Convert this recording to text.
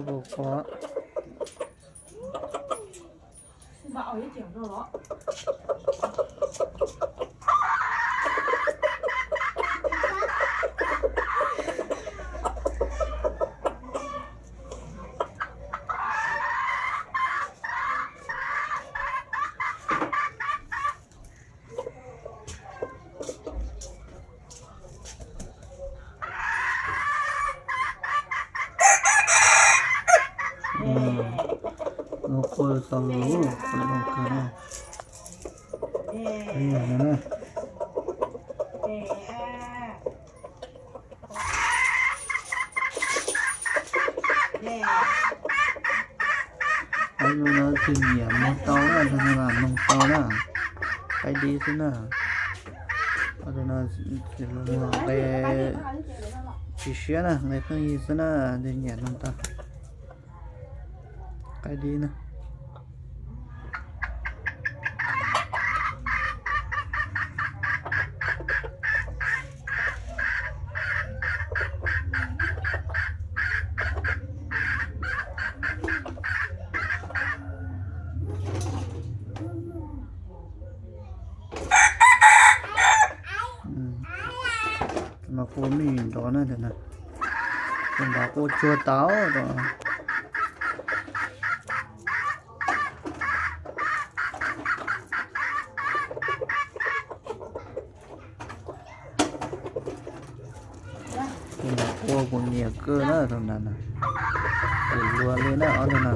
Ua pov. Lub quaj tau lub quaj zoo kawg na. Ib yam no na. Ob tug no tsis nyiam mloog tau na, tus no mas mloog tau na, qaib dib xwb na. Ob tug no tsis mloog, nqe tsis siab na, nqe pheej yig xwb na, nws nyiam mloog tau. Qaib dib na. Mas quaj me nrov na, tus nrov quaj tsuag tau. Tus no quaj kuv nyiam kawg na, tus no na. Kuv luag li na, ob tug no.